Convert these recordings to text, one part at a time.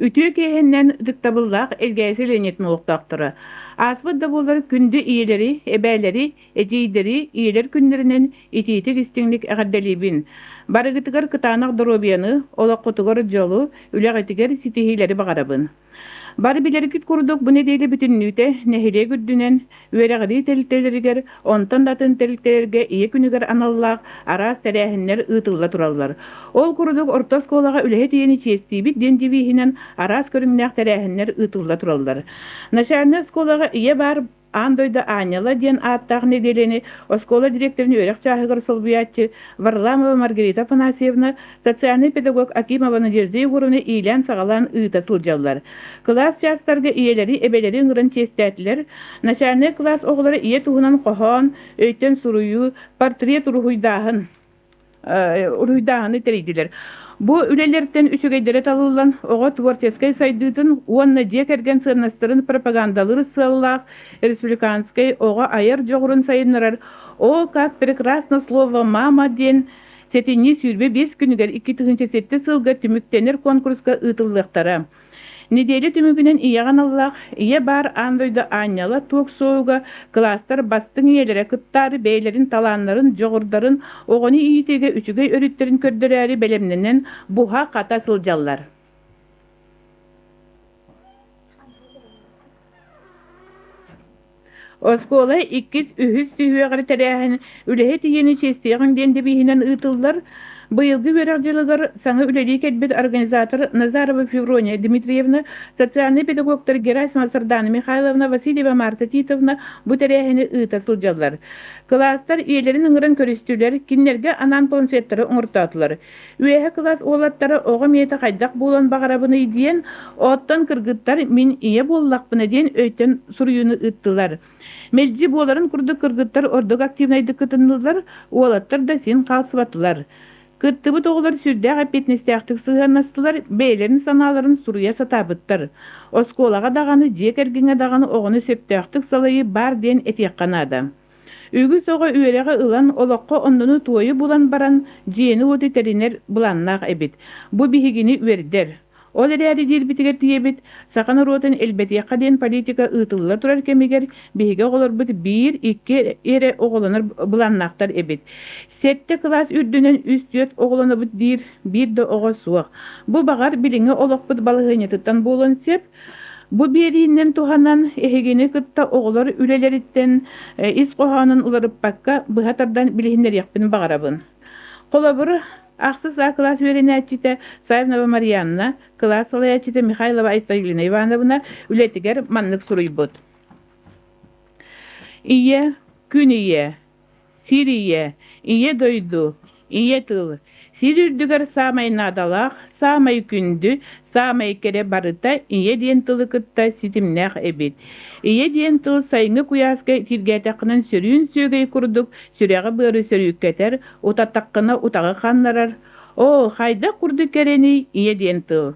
Үтүө киэһэннэн ытыктабыллаах Элгээйи сэлиэнньэтин олохтоохторо, ааспыт да буоллар күндү ийэлэри, эбээлэри, эдьиийдэри ийэлэр күннэринэн итиитик-истиҥник эҕэрдэлиибин. Барыгытыгар кытаанах доруобуйаны, олоххутугар дьолу, үлэҕитигэр ситиһиилэри баҕарабын. Бары билэргит курдук бу нэдиэлэ бүтүннүүтэ нэһилиэк үрдүнэн үөрэҕирии тэрилтэлэригэр, онтон да атын тэрилтэлэргэ Ийэ күнүгэр аналлаах араас тэрээһиннэр ыытылла тураллар. Ол курдук орто оскуолаҕа үлэһит ийэни чиэстиибит диэн девиһинэн араас көрүҥнээх тэрээһиннэр ыытылла тураллар. Начальнай оскуолаҕа Ийэ баар Аан дойду аанньала диэн ааттаах нэдиэлэни оскуола дириэктэрин үөрэх чааһыгар солбуйааччы Варламова Маргарита Афанасьевна, социальнай педагог Акимова Надежда Егоровна иилээн-саҕалаан ыыта сылдьаллар. Кылаас чаастарга ийэлэри, эбэлэри ыҥыран чиэстээтилэр. Начальнай кылаас оҕолоро ийэ туһунан хоһоон, өйтөн суруйуу, портрет уруһуйдааһын уруһуйдааһыны тэрийдилэр. Бу үлэлэртэн үчүгэйдэрэ талыллан, оҕо творческай сайдыытын уонна дьиэ кэргэн сыаннастарын пропагандалыыр сыаллаах республиканскай оҕо айар дьоҕурун сайыннарар «О, как прекрасно слово мама» диэн сэтинньи 25 күнүгэр 2007 сылга түмүктэнэр куонкуруска ыытыллыахтара. Нэдиэлэ түмүгүнэн ийэҕэ аналлаах «Ийэ баар аан дойду аанньала» ток-шоуга кылаастар бастыҥ ийэлэрэ кыттаары бэйэлэрин талааннарын, дьоҕурдарын, оҕону иитиигэ үчүгэй өрүттэрин көрдөрөөрү бэлэмнэнэн буһа-хата сылдьаллар. Оскуола иккис, үһүс сүһүөҕэр тэрээһин «Үлэһит ийэни чиэстиэҕиҥ» диэн девиһинэн ыытыллар. Быйылгы үөрэх дьылыгар саҥа үлэлии кэлбит организатор Назарова Феврония Дмитриевна, социальнай педагогтар Герасимова Сардана Михайловна, Васильева Марта Титовна бу тэрээһини ыыта сылдьаллар. Кылаастар ийэлэрин ыҥыран көрүстүлэр, кинилэргэ анаан планшеттары оҥортоотулар. Үөһэ кылаас уолаттара оҕом ийэтэ хайдах буолуон баҕарабыный диэн, оттон кыргыттар мин ийэ буоллахпына диэн өйтөн суруйууну ыыттылар. Мэлдьи буоларын курдук кыргыттар ордук активнайдык кытыннылар, уолаттар да син хаалсыбатылар. Кыттыбыт оҕолор сүрдээх эппиэтинэстээхтик сыһыаннастылар, бэйэлэрин санааларын суруйа сатаабыттар. Оскуолаҕа даҕаны, дьиэ кэргэҥҥэ даҕаны оҕону сөптөөхтүк салайыы баар диэн этиэххэ наада. Үгүс оҕо үөрэҕи ылан, олоххо оннуну-туойу булан баран, дьиэни-уоту тэринэр былааннаах эбит. Бу биһигини үөрдэр. Ол эрээри диирбитигэр тиийэбит, саха норуотун элбэтиэххэ диэн политика ыытылла турар кэмигэр биһиги оҕолорбут биир-икки эрэ оҕолонор былааннаахтар эбит. Сэттэ кылаас үрдүнэн үс-түөрт оҕолонобут диир биир да оҕо суох. Бу баҕар билиҥҥи олохпут балаһыанньатыттан буолуон сөп. Бу биэриинэн туһанан эһигини кытта оҕолор үлэлэриттэн ис хоһоонун уларыппакка быһа тардан билиһиннэриэхпин баҕарабын. Холобур, ахсыс А кылаас үөрэнээччитэ Савинова Марианна, кылаас салайааччыта Михайлова Айталина Ивановна үлэтигэр маннык суруйбут. Ийэ, күн ийэ, Сир ийэ, ийэ дойду, ийэ тыл, сир үрдүгэр саамай наадалаах, саамай күндү, саамай кэрэ барыта ийэ диэн тылы кытта ситимнээх эбит. Ийэ диэн тыл сайыҥҥы куйааска итииргээтэххинэ сөрүүн сүөгэй курдук сүрэҕи-быары сөрүүккэтэр, утаттаххына утаҕы ханнарар. Оо, хайдах курдук кэрэний ийэ диэн тыл.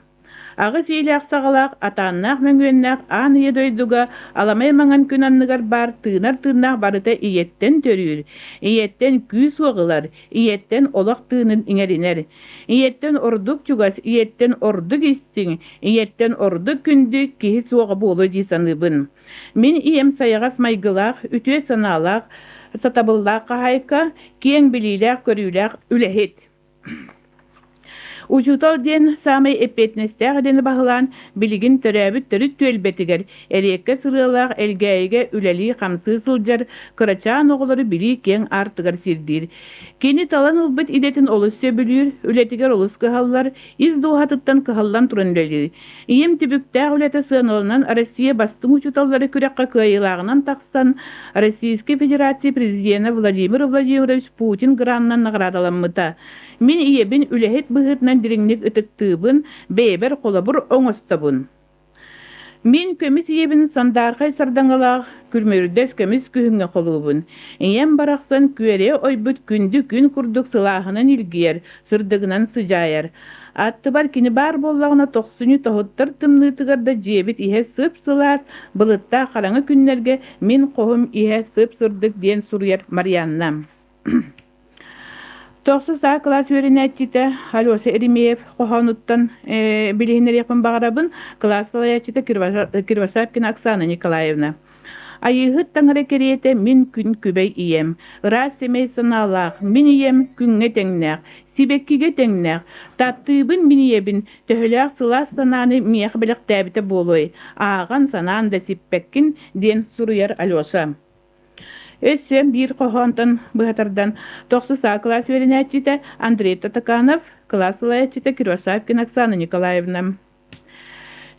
Аҕыс иилээх-саҕалаах, атааннаах-мөҥүөннээх аан ийэ дойдуга аламай маҥан күн анныгар баар тыынар тыыннаах барыта ийэттэн төрүүр, ийэттэн күүс-уох ылар, ийэттэн олох тыынын иҥэринэр. Ийэттэн ордук чугас, ийэттэн ордук истиҥ, ийэттэн ордук күндү киһи суоҕа буолуо дии саныыбын. Мин ийэм сайаҕас майгылаах, үтүө санаалаах, сатабыллаах хаһаайка, киэҥ билиилээх-көрүүлээх үлэһит. Учуутал диэн саамай эппиэтинэстээх идэни баһылаан, билигин төрөөбүт төрүт түөлбэтигэр эриэккэ сырыылаах Элгээйигэ үлэлии-хамсыы сылдьар кырачаан оҕолору билии киэҥ аартыгар сирдиир. Кини талан ылбыт идэтин олус сөбүлүүр, үлэтигэр олус кыһаллар, ис дууһатыттан кыһаллан туран үлэлиир. Ийэм түбүктээх үлэтэ сыаналанан Россия бастыҥ учууталлара күрэххэ кыайыылааҕынан тахсан, Российскай Федерация Президенэ Владимир Владимирович Путин гранынан наҕараадаламмыта. Мин ийэбин үлэһит быһыытынан дириҥник ытыктыыбын, бэйэбэр холобур оҥостобун. Мин көмүс ийэбин сандаархай сардаҥалаах, күлмүрдэс көмүс күһүҥҥэ холуубун. Ийэм барахсан күөрэ ойбут күндү күн курдук сылааһынан илгийэр, сырдыгынан сыдьаайар. Аттыбар кини баар буоллаҕына тохсунньу тоһуттар тымныытыгар да дьиэбит иһэ сып-сылаас, былыттаах хараҥа күннэргэ мин хоһум иһэ сып-сырдык диэн суруйар Марианна. Тохсус А кылаас үөрэнээччитэ Алеша Еремеев хоһоонуттан билиһиннэриэхпин баҕарабын. Кылаас салайааччыта Кривошапкина Оксана Николаевна. Айыыһыт таҥара кэриэтэ мин күн күбэй ийэм, ыраас сэмэй санаалаах мин ийэм күҥҥэ тэҥнээх, сибэккигэ тэҥнээх, таптыыбын мин ийэбин, төһөлөөх сылаас санааны миэхэ бэлэхтээбитэ буолуой, ааҕан санаан да сиппэккин, диэн суруйар Алеша. Өссө биир хоһоонтон быһа тардан тохсус А кылаас үөрэнээччитэ Андрей Татаканов, кылаас салайааччыта Кривошапкина Оксана Николаевна.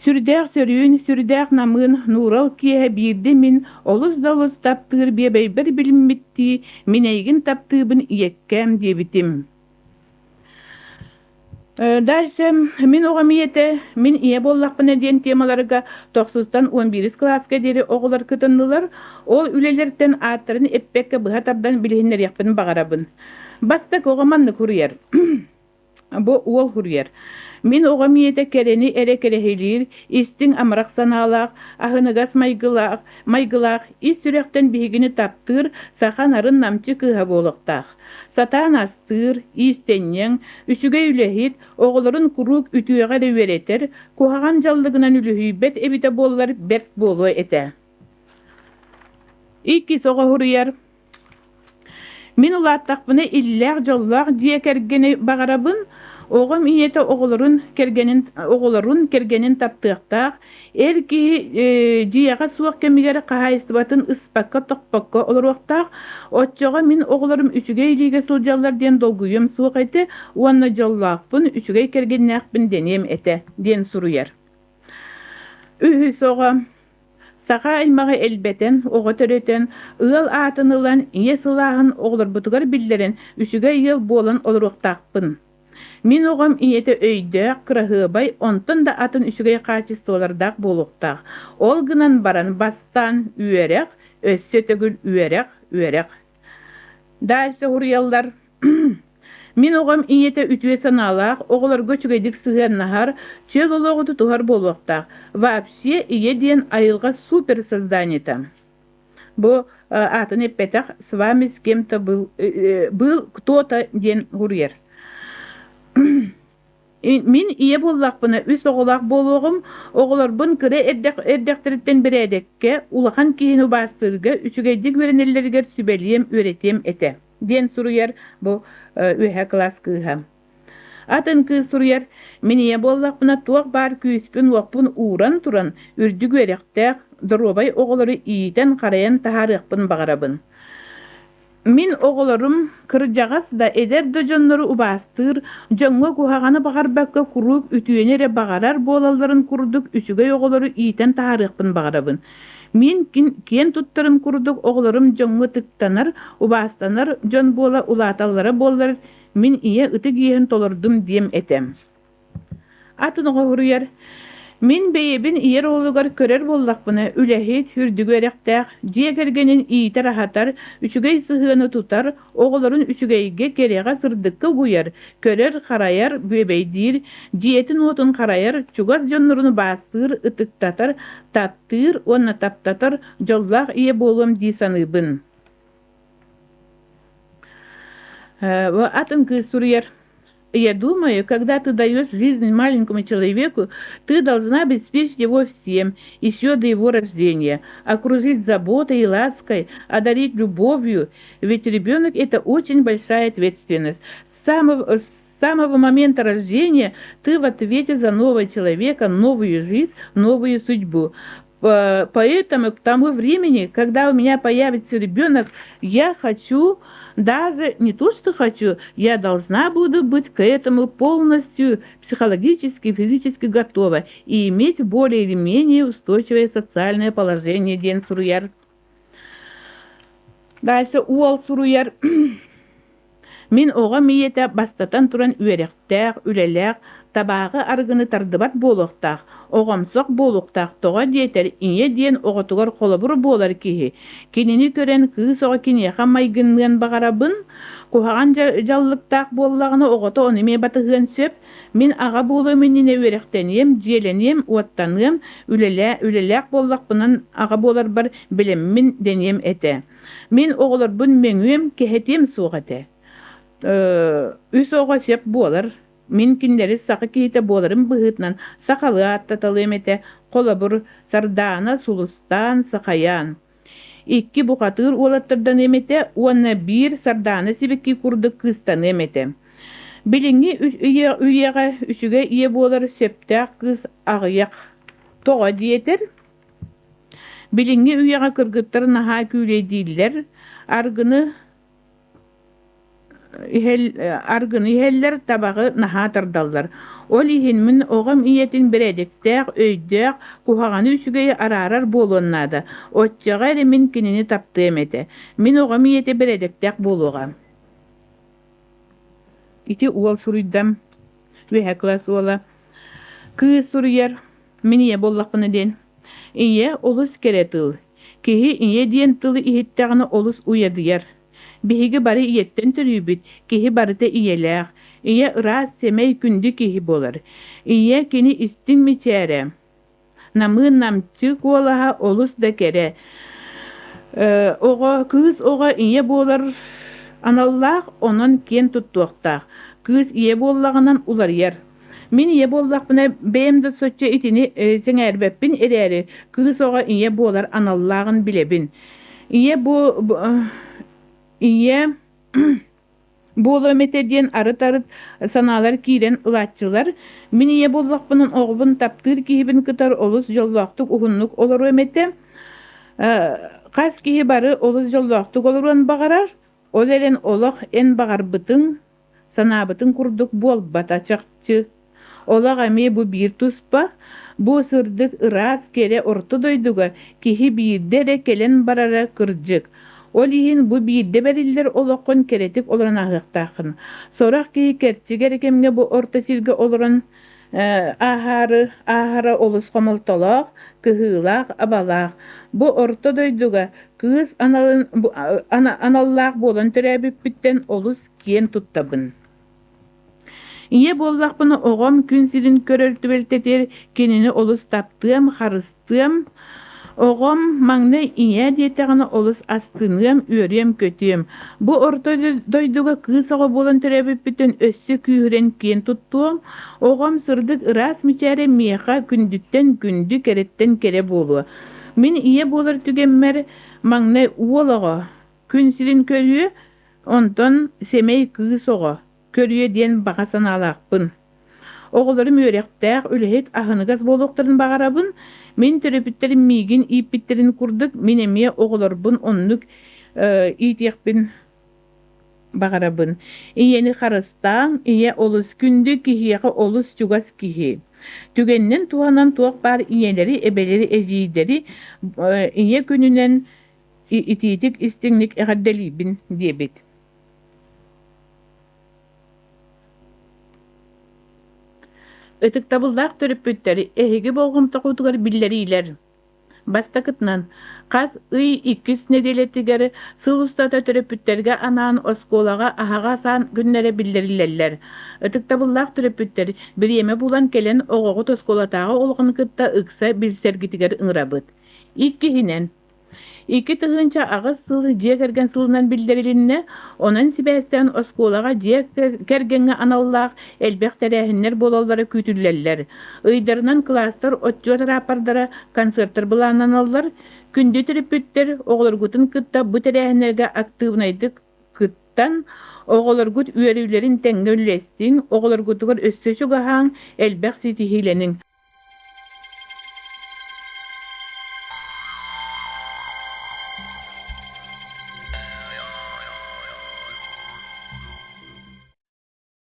Сүрдээх сөрүүн, сүрдээх намыын нуурал киэһэ биирдэ мин олус да олус таптыыр биэбэйбэр билиммиттии мин эйигин таптыыбын ийэккээм диэбитим. Дальше мин оҕом ийэтэ, мин ийэ буоллахпына диэн темаларга тохсустан 11 кылааска диэри оҕолор кытыннылар. Ол үлэлэртэн ааттарын эппэккэ быһа тардан билиһиннэриэхпин баҕарабын. Бастакы оҕо маннык суруйар. Бу уол суруйар. Мин оҕом ийэтэ кэрэни эрэ кэрэһилиир, истиҥ амарах санаалаах, аһыныгас майгылаах, майгылаах, ис сүрэхтэн биһигини таптыыр саха нарын намчы кыыһа буолуохтаах. Сатаан астыыр, иистэнньэҥ, үчүгэй үлэһит, оҕолорун куруук үтүөҕэ эрэ үөрэтэр, куһаҕан дьаллыгынан үлүһүйбэт эбитэ буоллар бэрт буолуо этэ. Иккис оҕо суруйар. Мин улааттахпына иллээх, дьоллоох дьиэ кэргэни баҕарабын. Оҕом ийэтэ оҕолорун кэргэнин оҕолорун кэргэнин таптыахтаах, эр киһи дьиэҕэ суох кэмигэр хаһаайыстыбатын ыспакка-тохпокко олоруохтаах. Оччоҕо мин оҕолорум үчүгэй илиигэ сылдьаллар диэн долгуйуом суох этэ уонна дьоллоохпун, үчүгэй кэргэннээхпин дэниэм этэ, диэн суруйар. Үһүс оҕо Саха аймаҕы элбэтэн, оҕо төрөтөн, ыал аатын ылан, ийэ сылааһын оҕолорбутугар биллэрэн, үчүгэй ыал буолан олоруохтаахпын. Мин оҕом ийэтэ өйдөөх, кыраһыабай, онтон да атын үчүгэй хаачыстыбалардаах буолуохтаах. Ол гынан баран бастаан үөрэх, өссө төгүл үөрэх, үөрэх. Дальше суруйаллар. Мин оҕом ийэтэ үтүө санаалаах, оҕолорго үчүгэйдик сыһыаннаһар, чөл олоҕу тутуһар буолуохтаах. Вообще ийэ диэн айылҕа супер созданиета. Бу аатын эппэтэх с вами с кем-то был, был кто-то диэн суруйар. Мин ийэ буоллахпына үс оҕолоох буолуоҕум, оҕолорбун кыра эрдэхтэриттэн бэрээдэккэ, улахан киһини убаастыырга, үчүгэйдик үөрэнэллэригэр сүбэлиэм, үөрэтиэм этэ, диэн суруйар бу үөһэ кылаас кыыһа. Атын кыыс суруйар, мин ийэ буоллахпына туох баар күүспүн-уохпун ууран туран, үрдүк үөрэхтээх, доруобай оҕолору иитэн-харайан таһаарыахпын баҕарабын. Мин оҕолорум кырдьаҕас да, эдэр да дьоннору убаастыыр, дьоҥҥо куһаҕаны баҕарбакка куруук үтүөнү эрэ баҕарар буолалларын курдук үчүгэй оҕолору иитэн таһаарыахпын баҕарабын. Мин киэн туттарым курдук оҕолорум дьоҥҥо ытыктанар, убаастанар дьон буола улааталлара буоллар, мин ийэ ытык иэһин толордум диэм этэ. Атын оҕо суруйар: Мин бэйэбин ийэ оруолугар көрөр буоллахпына, үлэһит, үрдүгү эрэхтээх, дьиэ кэргэнин иитэр-аһатар, үчүгэй сыһыаны тутар, оҕолорун үчүгэйгэ, кэрэҕэ, сырдыкка угуйар, көрөр-харайар, бүөбэйдиир, дьиэтин-уотун харайар, чугас дьоннорун убаастыыр, ытыктатар, таптыыр уонна таптатар дьоллоох ийэ буолуом дии саныыбын. Атын кыыс суруйар: Я думаю, когда ты даешь жизнь маленькому человеку, ты должна обеспечить его всем, еще до его рождения, окружить заботой и лаской, одарить любовью, ведь ребенок – это очень большая ответственность. С самого, с самого момента рождения ты в ответе за нового человека, новую жизнь, новую судьбу. Поэтому к тому времени, когда у меня появится ребенок, я хочу, даже не то, что хочу, я должна буду быть к этому полностью психологически и физически готова и иметь более или менее устойчивое социальное положение диэн суруйар. Дальше уол суруйар. Мин оҕом ийэтэ бастатан туран үөрэхтээх, үлэлээх, табааҕы арыгыны тардыбат буолуохтаах, оҕомсох буолуохтаах тоҕо диэтэр ийэ диэн оҕотугар холобур буолар киһи. Кинини көрөн кыыс оҕо киниэхэ майгынныан баҕарабын, куһаҕан дьаллыктаах буоллаҕына оҕото ону эмиэ батыһыан сөп. Мин аҕа буолуом иннинэ үөрэхтэниэм, дьиэлэниэм, уоттаныам, үлэлээ, үлэлээх буоллахпынан аҕа буоларбар бэлэммин дэниэм этэ. Мин оҕолорбун мөҥүөм, кэһэтиэм суох этэ. Үс оҕо сөп буолар. Мин кинилэри саха киһитэ буоларым быһыытынан сахалыы ааттаталыам этэ, холобур, Сардаана, Сулустаан, Сахайаан. Икки бухатыыр уолаттарданыам этэ уонна биир Сардаана сибэкки курдук кыыстаныам этэ. Билиҥҥи үйэҕэ үчүгэй ийэ буолар сөптөөх кыыс аҕыйах. Тоҕо диэтэр, билиҥҥи үйэҕэ кыргыттар наһаа күүлэйдииллэр, аргыны аргыны иһэллэр, табаҕы наһаа тардаллар. Ол иһин мин оҕом ийэтин бэрээдэктээх, өйдөөх, куһаҕаны үчүгэйи араарар буолуон наада. Оччоҕо эрэ мин кинини таптыам этэ. Мин оҕом ийэтэ бэрээдэктээх буолуоҕа. Ити уол суруйдам, үөһэ кылаас уола. Кыыс суруйар, мин ийэ буоллахпына диэн. Ийэ олус кэрэ тыл. Киһи ийэ диэн тылы иһиттэҕинэ олус уйадыйар. Биһиги бары ийэттэн төрүүбүт, киһи барыта ийэлээх. Ийэ ыраас, сэмэй, күндү киһи буолар. Ийэ кини истиҥ мичээрэ, намыын намчы куолаһа олус да кэрэ. Оҕо, кыыс оҕо ийэ буолар аналлаах, онон киэн туттуохтаах. Кыыс ийэ буоллаҕынан уларыйар. Мин ийэ буоллахпына, бэйэм да соччо итини сэҥээрбэппин эрээри, кыыс оҕо ийэ буолар аналлааҕын билэбин. Ийэ бу ийэ буолуом этэ диэн арыт-арыт санаалар киирэн ылааччылар. Мин ийэ буоллахпына, оҕобун таптыыр киһибин кытары олус дьоллоохтук уһуннук олоруом этэ. Хас киһи бары олус дьоллоохтук олоруон баҕарар, ол эрэн олох эн баҕарбытыҥ Санаабытын курдук буолбата чахчы. Олох эмиэ бу биир туспа, бу сырдык ыраас кэрэ орто дойдуга киһи биирдэ эрэ кэлэн барара кырдьык. Ол иһин бу биирдэ бэриллэр олоххун кэрэтик олорон ааһыахтааххын. Сорох киһи кэрчик эрэ кэмҥэ бу орто сиргэ олорон ааһаары ааһара олус хомолтолоох, кыһыылаах, абалаах. Бу орто дойдуга кыыс аналын аналлаах буолан төрөөбүппүттэн олус киэн туттабын. Ийэ буоллахпына оҕом күн сирин көрөр түбэлтэтигэр кинини олус таптыам, харыстыам. Оҕом маҥнай ийээ диэтэҕинэ олус астыныам, үөрүөм-көтүөм. Бу орто дойдуга кыыс оҕо буолан төрөөбүппүттэн өссө күүһүрэн киэн туттуом. Оҕом сырдык ыраас мичээрэ миэхэ күндүттэн күндү, кэрэттэн кэрэ буолуо. Мин ийэ буолар түгэммэр маҥнай уол оҕо күн сирин көрүө, Онтон сэмэй кыыс оҕо, көрүө диэн баҕа санаалаахпын. Оҕолорум үөрэхтээх, үлэһит, аһыныгас буолуохтарын баҕарабын. Мин төрөппүттэрим миигин ииппиттэрин курдук, мин эмиэ оҕолорбун оннук иитиэхпин баҕарабын. Ийэни харыстааҥ, ийэ олус күндү, киһиэхэ олус чугас киһи. Түгэнинэн туһанан туох баар ийэлэри, эбэлэри, эдьиийдэри ийэ күнүнэн итиитик истиҥник эҕэрдэлиибин диэбит. Ытыктабыллаах төрөппүттэр эһиги болҕомтоҕутугар биллэриилэр. Бастакытынан, хас ый иккис нэдиэлэтигэр сыл устата төрөппүттэргэ анаан оскуолаҕа аһаҕас аан күннэрэ биллэриллэллэр. Ытыктабыллаах төрөппүттэр бириэмэ булан кэлэн оҕоҕут оскуолатааҕы олоҕун кытта ыкса билсэргитигэр ыҥырабыт. Иккиһинэн, 2008 сыл дьиэ кэргэн сылынан биллэрилиннэ, онон сибээстээн оскуолаҕа дьиэ кэргэҥҥэ аналлаах элбэх тэрээһиннэр буолаллара күүтүллэллэр. Ыйдарынан кылаастар отчуот арааппардара, концертар былааннаналлар. Күндү төрөппүттэр оҕолоргутун кытта бу тэрээһиннэргэ актыыбынайдык кыттан, оҕолоргут үөрүүлэрин тэҥҥэ үллэстиҥ, оҕолоргутугар өссө чугаһааҥ, элбэх ситиһиилэниҥ.